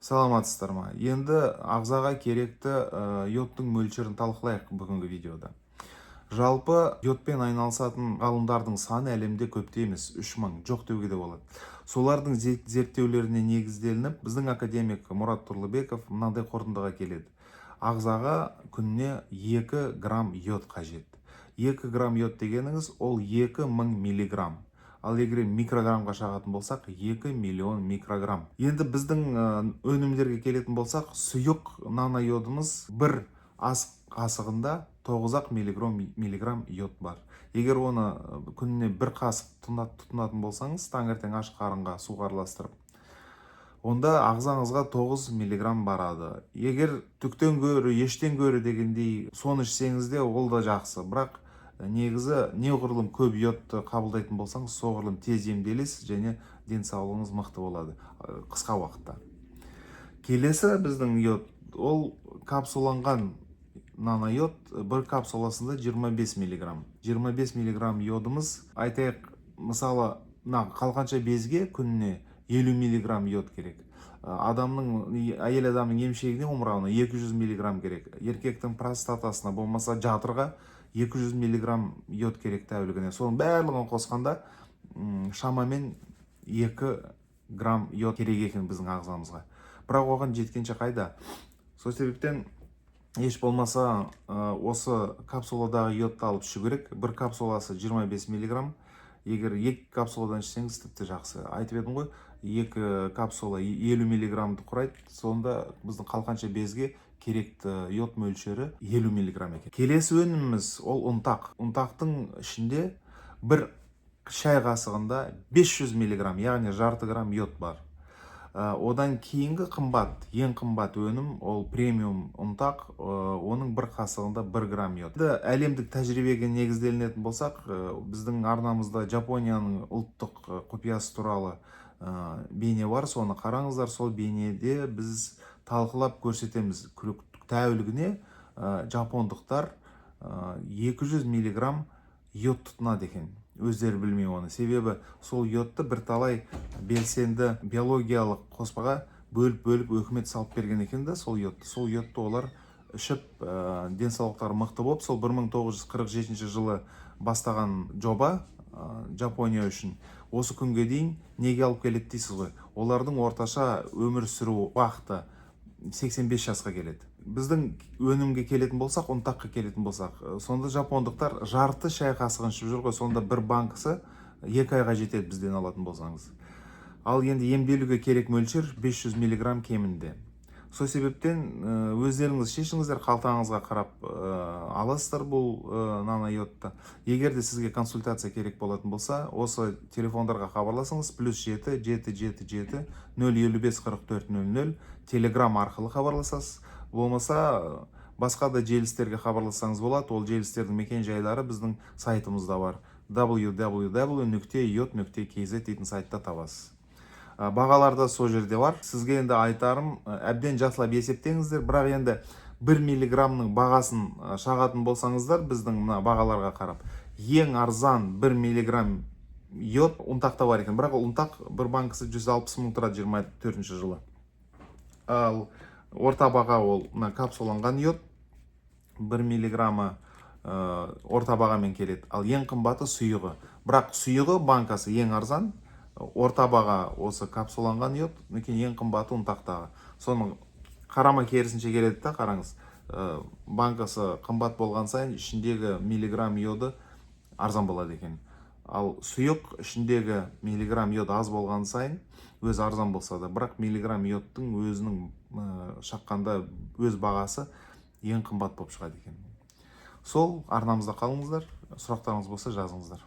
Саламатсыздар ма? Енді ағзаға керекті йодтың мөлшерін талқылайық бүгінгі видеода. Жалпы, йодпен айналысатын ғалымдардың саны әлемде көп те емес, 3000 жоқ деуге де болады. Солардың зерттеулеріне негізделініп, біздің академик Мұрат Тұрлыбеков мынандай қорытындыға келеді: ағзаға күніне 2 грамм йод қажет. 2 грамм йод дегеніңіз ол 2000 миллиграмм, ал егер микрограммға шағатын болсақ, 2 миллион микрограмм. Енді біздің өнімдерге келетін болсақ, сұйық нанойодымыз, бір ас қасығында 9-ақ миллиграмм йод бар. Егер оны күніне бір қасық тұтынатын болсаңыз, таңертең аш қарынға суға араластырып, онда ағзаңызға 9 миллиграмм барады. Егер түктен гөрі, ештен гөрі дегендей, соны ішсеңіз де, ол да жақсы. Бірақ негізі неғұрлым көп йодты қабылдайтын болсаңыз, соғұрлым тез емделесіз және денсаулығыңыз мықты болады қысқа уақытта. Келесі біздің йод ол капсуланған нанойод. Бір капсуласында 25 миллиграмм. 25 миллиграмм йодымыз, айтайық, мысалы, мына қалқанша безге күніне 50 миллиграмм йод керек. Адамның, әйел адамның емшегіне, омырауына 200 миллиграмм керек, еркектің простатасына болмаса жатырға 200 миллиграмм йод керек тәулігіне. Соның барлығын қосқанда шамамен 2 грамм йод керек екен біздің ағзамызға. Бірақ оған жеткенше қайда? Сол себептен еш болмаса осы капсуладағы йодты алып ішу керек. Бір капсуласы 25 миллиграмм. Егер екі капсуладан ішсеңіз, тіпті жақсы. Айтып едім ғой, екі капсула 50 миллиграммды құрайды. Сонда біздің қалқанша безге керекті йод мөлшері 50 миллиграмм екен. Келесі өніміміз ол ұнтақ. Ұнтақтың ішінде бір шай қасығында 500 миллиграмм, яғни жарты грамм йод бар. Одан кейінгі қымбат, ең қымбат өнім ол премиум ұнтақ. Оның бір қасығында 1 грамм йод. Енді әлемдік тәжірибеге негізделінетін болсақ, біздің арнамызда Жапонияның ұлттық құпиясы туралы бейне бар, соны қараңыздар. Сол бейнеде біз талқылап көрсетеміз: тәулігіне жапондықтар 200 миллиграмм йод тұтынады екен, өздері білмей оны. Себебі сол йодты бірталай белсенді биологиялық қоспаға бөліп бөліп өкімет салып берген екен да сол йодты. Сол йодты олар ішіп, денсаулықтары мықты болып, сол 1947 жылы бастаған жоба Жапония үшін осы күнге дейін неге алып келеді дейсіз ғой? Олардың орташа өмір сүру уақыты 85 жасқа келеді. Біздің өнімге келетін болсақ, ұнтаққа келетін болсақ, сонда жапондықтар жарты шай қасығын ішіп жүр ғой. Сонда бір банкасы 2 айға жетеді бізден алатын болсаңыз. Ал енді емделуге керек мөлшер 500 миллиграмм кемінде. Сол себептен өздеріңіз шешіңіздер, қалтаңызға қарап аласыздар бұл нанойодты. Егер де сізге консультация керек болатын болса, осы телефондарға хабарласыңыз: +7 777 055 44 00. Телеграм арқылы хабарласасыз, болмаса басқа да желістерге хабарлассаңыз болады. Ол желістердің мекен жайлары біздің сайтымызда бар, www.yod.kz дейтін сайтта табасыз. Бағалар да сол жерде бар. Сізге енді айтарым, әбден жақсылап есептеңіздер. Бірақ енді 1 миллиграммның бағасын шағатын болсаңыздар, біздің мына бағаларға қарап, ең арзан 1 миллиграмм йод ұнтақта бар екен. Бірақ ол ұнтақ бір банкасы 160 мың тұрады 24 жылы. Ал орта баға ол мына капсуланған йод, 1 миллиграммы орта бағамен келеді. Ал ең қымбаты сұйығы. Бірақ сұйығы банкасы ең арзан, орта баға осы капсуланған йод, мінекей, ең қымбаты ұнтақтағы. Соның қарама керісінше келеді да. Қараңыз, банкасы қымбат болған сайын ішіндегі миллиграмм йоды арзан болады екен. Ал сұйық ішіндегі миллиграмм йод аз болған сайын, өзі арзан болса да, бірақ миллиграмм йодтың өзінің шаққанда өз бағасы ең қымбат болып шығады екен. Сол арнамызда қалыңыздар, сұрақтарыңыз болса, жазыңыздар.